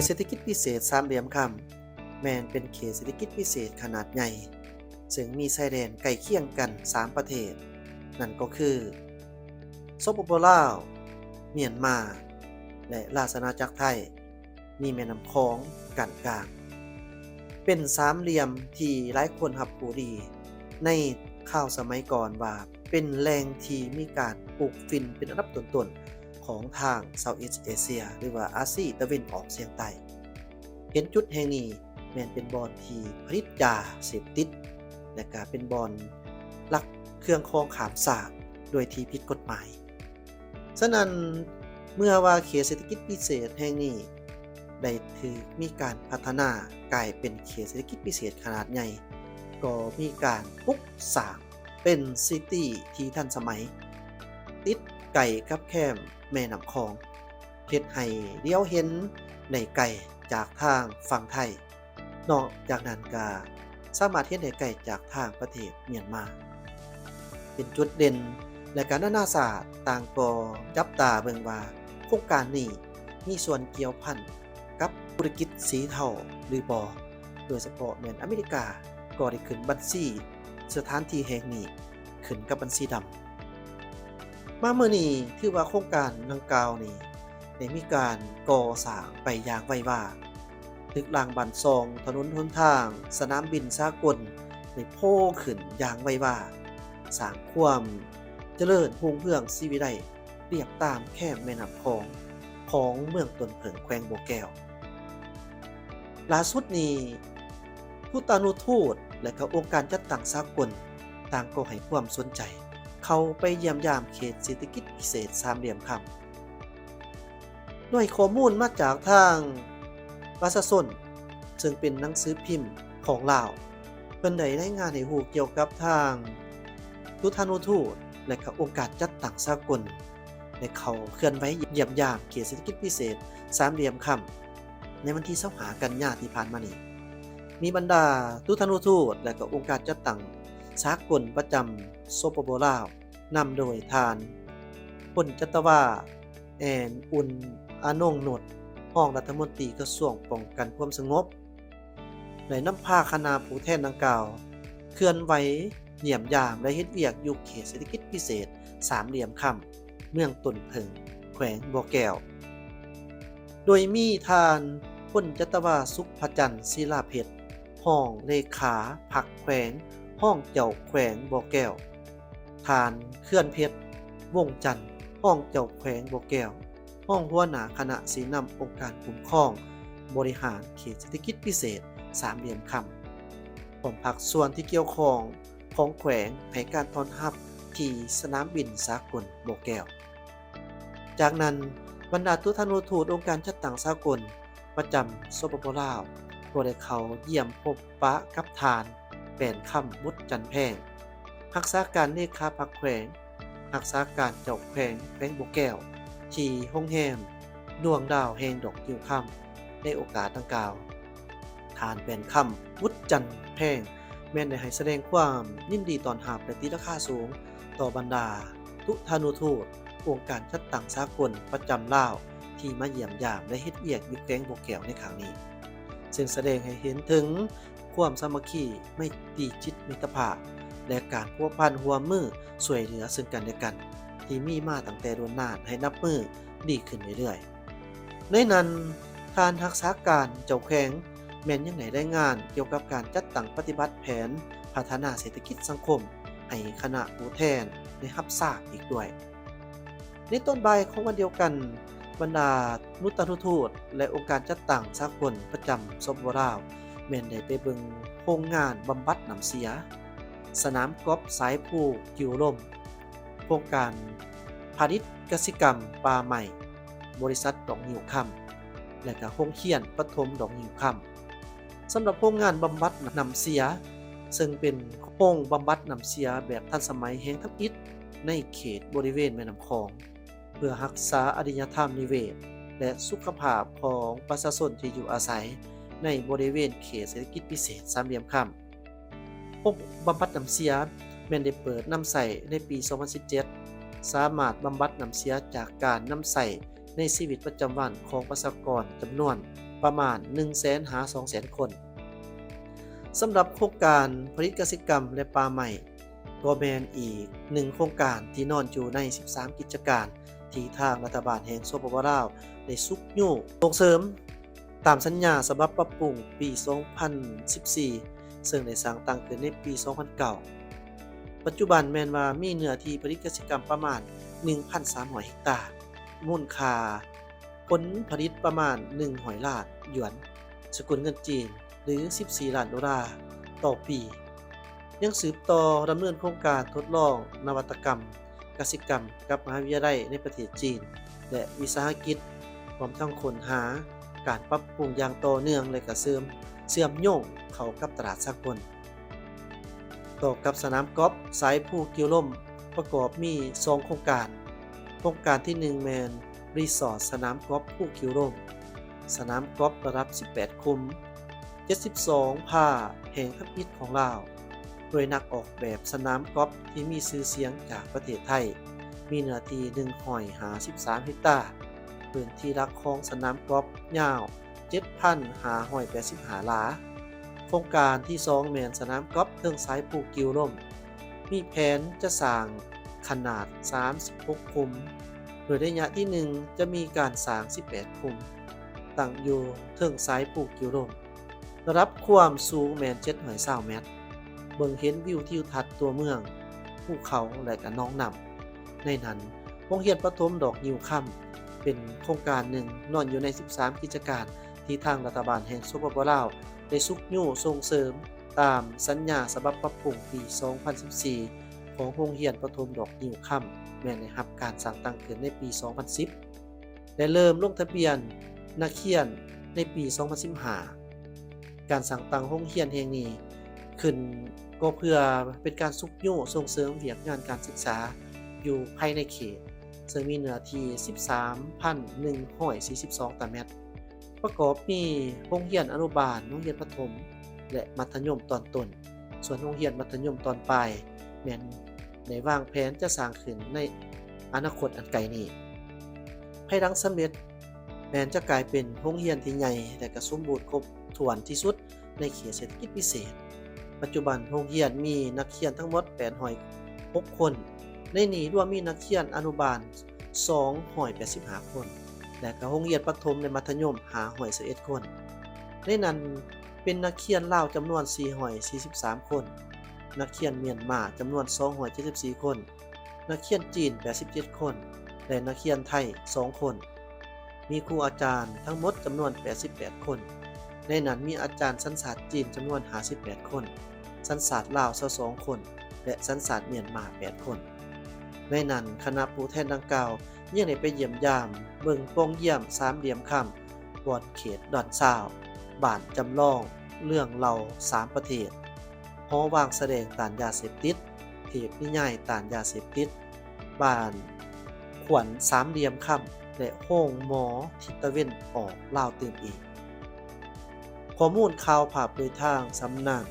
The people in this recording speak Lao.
ດເສດຖະກິດພິເສດສາມຫຼ່ຽມຄຳ ແມ່ນເປັນເຂດເສດຖະກິດພິເສດຂະໜາດໃຫຍ່ ເຊິ່ງມີຊາຍແດນໃກ້ຄຽງກັນສາມປະເທດ, ນັ້ນກໍຄື ສປປ ລາວ, ມຽນມາ ແລະ ລາຊະອານາຈັກໄທ, ມີແມ່ນ້ຳຂອງກັ້ນກາງ. ເປັນສາມຫຼ່ຽມທີ່ຫຼາຍຄົນຮັບຮູ້ດີໃນຄາວສະໄໝກ່ອນວ່າ ເປັນແຫຼ່ງທີ່ມີການປູກຝິ່ນເປັນອັນດັບຕົ້ນໆຂອງທາງ Southeast Asia ຫຼືວ່າອາຊີຕາເວັນອອກສຽງໃຕ້. ເຫັນຈຸດແຫ່ງນີ້ແມ່ນເປັນບ່ອນທີ່ຜະລິດຢາເສບຕິດ ແລະ ກະເປັນບ່ອນລັກເຄື່ອງຂອງຂ້າມຊາດໂດຍທີ່ຜິດກົດໝາຍ. ສະນັ້ນ, ເມື່ອວ່າເຂດເສດຖະກິດພິເສດແຫ່ງນີ້ໄດ້ຖືກມີການພັດທະນາກາຍເປັນເຂດເສດຖະກິດພິເສດຂະໜາດໃຫຍ່, ກໍມີການປຸກສ້າງເປັນຊິຕີທີ່ທັນສະໄໝ, ຕິດໃກ້ກັບແຄມແມ່ນ້ຳຂອງ, ເຮັດໃຫ້ລຽວເຫັນໄດ້ໄກຈາກທາງຝັ່ງໄທ. ນອກຈາກນັ້ນກໍສາມາດເຫັນໄດ້ໄກຈາກທາງປະເທດມຽນມາ ເປັນຈຸດເດັ່ນ ແລະ ກະນານາຊາດຕ່າງກໍຈັບຕາເບິ່ງວ່າໂຄງການນີ້ມີສ່ວນກ່ຽວພັນກັບທຸລະກິດສີເທົາຫຼືບໍ່, ໂດຍສະເພາະແມ່ນອາເມລິກາກໍໄດ້ຂຶ້ນບັນຊີສະຖານທີ່ແຫ່ງນີ້ຂຶ້ນກັບບັນຊີດຳ. ມາມື້ນີ້ຖືວ່າໂຄງການດັ່ງກ່າວນີ້ໄດ້ມີການກໍ່ສ້າງໄປຢ່າງໄວວາ, ຕຶກລາງບ້ານຊ່ອງ, ຖະໜົນຫົນທາງ, ສະໜາມບິນສາກົນໄດ້ໂພຂຶ້ນຢ່າງໄວວາ, ສ້າງຄວາມຈະເລີນຮຸ່ງເຮືອງສີວິໄລ ລຽບຕາມແຄມແມ່ນ້ຳຂອງ ຂອງເມືອງຕົ້ນເຜິ້ງ ແຂວງບໍ່ແກ້ວ. ຫຼ້າສຸດນີ້ ທູຕານຸທູດ ແລະ ກະອົງການຈັດຕັ້ງສາກົນ ຕ່າງກໍໃຫ້ຄວາມສົນໃຈເຂົ້າໄປຢ້ຽມຢາມເຂດເສດຖະກິດພິເສດສາມຫຼ່ຽມຄຳ. ດ້ວຍຂໍ້ມູນມາຈາກທາງປະຊາຊົນ ເຊິ່ງເປັນໜັງສືພິມຂອງລາວ, ເພິ່ນໄດ້ລາຍງານໃຫ້ຮູ້ກ່ຽວກັບທາງທູຕານຸທູດ ແລະ ກະອົງການຈັດຕັ້ງສາກົນ ໄດ້ເຂົ້າເຄື່ອນໄຫວຢ້ຽມຢາມເຂດເສດຖະກິດພິເສດສາມຫຼ່ຽມຄຳ ໃນວັນທີຊາວຫ້າ ກັນຍາທີ່ຜ່ານມານີ້. ມີບັນດາທູຕານຸທູດ ແລະ ກະອົງການຈັດຕັ້ງສາກົນປະຈຳ ສປປ ລາວ ນຳໂດຍທ່ານ ພົນຈັດຕະວາ ແອນ ອຸ່ນອານົງນຸດ ຮອງລັດຖະມົນຕີກະຊວງປ້ອງກັນຄວາມສະຫງົບ ໄດ້ນຳພາຄະນະຜູ້ແທນດັ່ງກ່າວເຄື່ອນໄຫວຢ້ຽມຢາມ ແລະ ເຮັດວຽກຢູ່ເຂດເສດຖະກິດພິເສດສາມຫຼ່ຽມຄຳ ເມືອງຕົ້ນເຜິ້ງ ແຂວງບໍ່ແກ້ວ, ໂດຍມີທ່ານ ພົນຈັດຕະວາ ສຸກພະຈັນ ສີລາເພັດ ຮອງເລຂາພັກແຂວງ, ຮອງເຈົ້າແຂວງບໍ່ແກ້ວ, ທ່ານ ເຂື່ອນເພັດ ວົງຈັນ ຮອງເຈົ້າແຂວງບໍ່ແກ້ວ, ຮອງຫົວໜ້າຄະນະຊີ້ນຳອົງການຄຸ້ມຄອງບໍລິຫານເຂດເສດຖະກິດພິເສດສາມຫຼ່ຽມຄຳ ພ້ອມພາກສ່ວນທີ່ກ່ຽວຂ້ອງຂອງແຂວງ ໃຫ້ການຕ້ອນຮັບທີ່ສະໜາມບິນສາກົນບໍ່ແກ້ວ. ຈາກນັ້ນ, ບັນດາທູຕານຸທູດອົງການຈັດຕັ້ງສາກົນປະຈຳ ສປປ ລາວ ກໍໄດ້ເຂົ້າຢ້ຽມພົບປະກັບທ່ານ ແປ້ນຄຳ ບຸດຈັນແພງ ຮັກສາການເລຂາພັກແຂວງ, ຮັກສາການເຈົ້າແຂວງແຂວງບໍ່ແກ້ວ ທີ່ໂຮງແຮມດວງດາວແຫ່ງດອກງິ້ວຄຳ ໃນໂອກາດດັ່ງກ່າວ. ທ່ານ ແປ້ນຄຳ ບຸດຈັນແພງ ແມ່ນໄດ້ໃຫ້ສະແດງຄວາມຍິນດີຕ້ອນຮັບ ແລະ ຕີລາຄາສູງຕໍ່ບັນດາທູຕານຸທູດອົງການຈັດຕັ້ງສາກົນປະຈຳລາວ ທີ່ມາຢ້ຽມຢາມ ແລະ ເຮັດວຽກຢູ່ແຂວງບໍ່ແກ້ວໃນຄັ້ງນີ້, ເຊິ່ງສະແດງໃຫ້ເຫັນເຖິງຄວາມສາມັກຄີ ໄມຕຣີຈິດມິດຕະພາບ ແລະ ການພົວພັນຮ່ວມມືຊ່ວຍເຫຼືອເຊິ່ງກັນແລະກັນ ທີ່ມີມາຕັ້ງແຕ່ດົນນານໃຫ້ນັບມື້ດີຂຶ້ນເລື້ອຍໆ. ໃນນັ້ນ, ທ່ານຮັກສາການເຈົ້າແຂວງແມ່ນຍັງໄດ້ລາຍງານກ່ຽວກັບການຈັດຕັ້ງປະຕິບັດແຜນພັດທະນາເສດຖະກິດສັງຄົມໃຫ້ຄະນະຜູ້ແທນໄດ້ຮັບຊາບອີກດ້ວຍ. ໃນຕອນບ່າຍຂອງວັນດຽວກັນ, ບັນດາທູຕານຸທູດ ແລະ ອົງການຈັດຕັ້ງສາກົນປະຈຳ ສປປ ລາວ ແມ່ນໄດ້ໄປເບິ່ງໂຮງງານບຳບັດນ້ຳເສຍ, ສະໜາມກອບສາຍພູກິວລົມ, ໂຄງການຜະລິດກະສິກຳປ່າໄມ້, ບໍລິສັດດອກງິ້ວຄຳ ແລະ ກະໂຮງຮຽນປະຖົມດອກງິ້ວຄຳ. ສຳລັບໂຮງງານບຳບັດນ້ຳເສຍ ເຊິ່ງເປັນໂຮງບຳບັດນ້ຳເສຍແບບທັນສະໄໝແຫ່ງທຳອິດໃນເຂດບໍລິເວນແມ່ນ້ຳຂອງ ເພື່ອຮັກສາອາລິຍະທຳນິເວດ ແລະ ສຸຂະພາບຂອງປະຊາຊົນທີ່ຢູ່ອາໄສໃນບໍລິເວນເຂດເສດຖະກິດພິເສດສາມຫຼ່ຽມຄຳ. ໂຮງບຳບັດນ້ຳເສຍແມ່ນໄດ້ເປີດນຳໃຊ້ໃນປີສອງພັນສິບເຈັດ ສາມາດບຳບັດນ້ຳເສຍຈາກການນຳໃຊ້ໃນຊີວິດປະຈຳວັນຂອງປະຊາກອນຈຳນວນ ປະມານ ໜຶ່ງແສນ ຫາ ສອງແສນຄົນ. ສຳລັບໂຄງການຜະລິດກະສິກຳ ແລະ ປ່າໄມ້ ກໍແມ່ນອີກໜຶ່ງໂຄງການທີ່ນອນຢູ່ໃນ ສິບສາມ ກິດຈະການ ທີ່ທາງລັດຖະບານແຫ່ງ ສປປ ລາວ ໄດ້ຊຸກຍູ້ສົ່ງເສີມ ຕາມສັນຍາສະບັບປັບປຸງປີ ສອງພັນສິບສີ່ ເຊິ່ງໄດ້ສ້າງຕັ້ງຂຶ້ນໃນປີ ສອງພັນເກົ້າ. ປັດຈຸບັນແມ່ນວ່າມີເນື້ອທີ່ຜະລິດກະສິກຳປະມານ ໜຶ່ງພັນສາມຮ້ອຍເຮັກຕາ, ມູນຄ່າຜົນຜະລິດປະມານ ໜຶ່ງຮ້ອຍລ້ານຢວນ ສະກຸນເງິນຈີນ ຫຼື ສິບສີ່ລ້ານໂດລາຕໍ່ປີ. ຍັງສືບຕໍ່ດຳເນີນໂຄງການທົດລອງນະວັດຕະກຳກະສິກຳກັບມະຫາວິທະຍາໄລໃນປະເທດຈີນ ແລະ ວິສາຫະກິດ, ພ້ອມທັງຄົ້ນຫາການປັບປຸງຢ່າງຕໍ່ເນື່ອງ ແລະ ກະເຊື່ອມ ເຊື່ອມໂຍງເຂົ້າກັບຕະຫຼາດສາກົນ. ຕໍ່ກັບສະໜາມກອບສາຍພູກິວລົມ ປະກອບມີສອງໂຄງການ. ໂຄງການທີໜຶ່ງແມ່ນ ຣີສອດສະໜາມກອບພູກິວລົມ, ສະໜາມກອບລະດັບ ສິບແປດ ຂຸມ, ເຈັດສິບສອງ ຜາແຫ່ງທຳອິດຂອງລາວ, ໂດຍນັກອອກແບບສະໜາມກອບທີ່ມີຊື່ສຽງຈາກປະເທດໄທ, ມີເນື້ອທີ່ ໜຶ່ງຮ້ອຍຫ້າສິບສາມເຮັກຕາ, ພື້ນທີ່ຫຼັກຂອງສະໜາມກອບຍາວ ເຈັດພັນຫ້າຮ້ອຍແປດສິບຫ້າ ລາ. ໂຄງການທີສອງແມ່ນສະໜາມກອບເທິງສາຍພູກິວລົມ, ມີແຜນຈະສ້າງຂະໜາດ ສາມສິບຫົກ ຂຸມ, ໂດຍໄລຍະທີໜຶ່ງຈະມີການສ້າງ ສິບແປດ ຂຸມ, ຕັ້ງຢູ່ເທິງສາຍພູກິວລົມ. ລະດັບຄວາມສູງແມ່ນ ເຈັດຮ້ອຍຊາວ ແມັດ, ເບິ່ງເຫັນວິວທິວທັດຕົວເມືອງ, ພູເຂົາ ແລະ ກະໜອງນ້ຳ. ໃນນັ້ນ, ໂຮງຮຽນປະຖົມດອກງິ້ວຄຳ ເປັນໂຄງການໜຶ່ງນອນຢູ່ໃນ ສິບສາມ ກິດຈະການ ທີ່ທາງລັດຖະບານແຫ່ງ ສປປ ລາວ ໄດ້ຊຸກຍູ້ສົ່ງເສີມຕາມສັນຍາສະບັບປັບປຸງປີ ສອງພັນສິບສີ່ ຂອງໂຮງຮຽນປະຖົມດອກງິ້ວຄຳ ແມ່ນໄດ້ຮັບການສ້າງຕັ້ງຂຶ້ນໃນປີ ສອງພັນສິບ ແລະ ເລີ່ມລົງທະບຽນນັກຮຽນໃນປີ ສອງພັນສິບຫ້າ. ການສ້າງຕັ້ງໂຮງຮຽນແຫ່ງນີ້ຂຶ້ນກໍເພື່ອເປັນການຊຸກຍູ້ສົ່ງເສີມວຽກງານການສຶກສາຢູ່ພາຍໃນເຂດ, ເຊິ່ງມີເນື້ອທີ່ ສິບສາມພັນໜຶ່ງຮ້ອຍສີ່ສິບສອງ ຕາແມັດ, ປະກອບມີໂຮງຮຽນອະນຸບານ, ໂຮງຮຽນປະຖົມ ແລະ ມັດທະຍົມຕອນຕົ້ນ, ສ່ວນໂຮງຮຽນມັດທະຍົມຕອນປາຍແມ່ນໄດ້ວາງແຜນຈະສ້າງຂຶ້ນໃນອະນາຄົດອັນໃກ້ນີ້. ພາຍຫຼັງສຳເລັດ ແມ່ນຈະກາຍເປັນໂຮງຮຽນທີ່ໃຫຍ່ ແລະ ກະສົມບູນຄົບຖ້ວນທີ່ສຸດໃນເຂດເສດຖະກິດພິເສດ. ປັດຈຸບັນໂຮງຮຽນມີນັກຮຽນທັງໝົດ ແປດຮ້ອຍຫົກ ຄົນ, ໃນນີ້ລວມມີນັກຮຽນອະນຸບານ ສອງຮ້ອຍແປດສິບຫ້າ ຄົນ ແລະ ກະໂຮງຮຽນປະຖົມ ແລະ ມັດທະຍົມ ຫ້າຮ້ອຍຊາວເອັດ ຄົນ. ໃນນັ້ນເປັນນັກຮຽນລາວຈຳນວນ ສີ່ຮ້ອຍສີ່ສິບສາມ ຄົນ, ນັກຮຽນມຽນມາຈຳນວນ ສອງຮ້ອຍເຈັດສິບສີ່ ຄົນ, ນັກຮຽນຈີນ ແປດສິບເຈັດ ຄົນ ແລະ ນັກຮຽນໄທ ສອງ ຄົນ. ມີຄູອາຈານທັງໝົດຈຳນວນ ແປດສິບແປດ ຄົນ, ໃນນັ້ນມີອາຈານສັນຊາດຈີນຈຳນວນ ຫ້າສິບແປດ ຄົນ, ສັນຊາດລາວ ຊາວສອງ ຄົນ ແລະ ສັນຊາດມຽນມາ ແປດ ຄົນ. ໃນນັ້ນຄະນະຜູ້ແທນດັ່ງກ່າວຍັງໄດ້ໄປຢ້ຽມຢາມເບິ່ງປ່ອງຢ້ຽມສາມຫຼ່ຽມຄຳ ບ່ອນເຂດດອນຊາວ, ບ້ານຈຳລອງເລື່ອງເລົ່າສາມປະເທດ, ຫໍວາງສະແດງຕ້ານຢາເສບຕິດ, ເທບນິຍາຍຕ້ານຢາເສບຕິດ, ບ້ານຂວັນສາມຫຼ່ຽມຄຳ ແລະ ໂຮງໝໍທິດຕາເວັນອອກລາວຕື່ມອີກ. ຂໍ້ມູນຂ່າວພາບໂດຍທາງສຳນັກ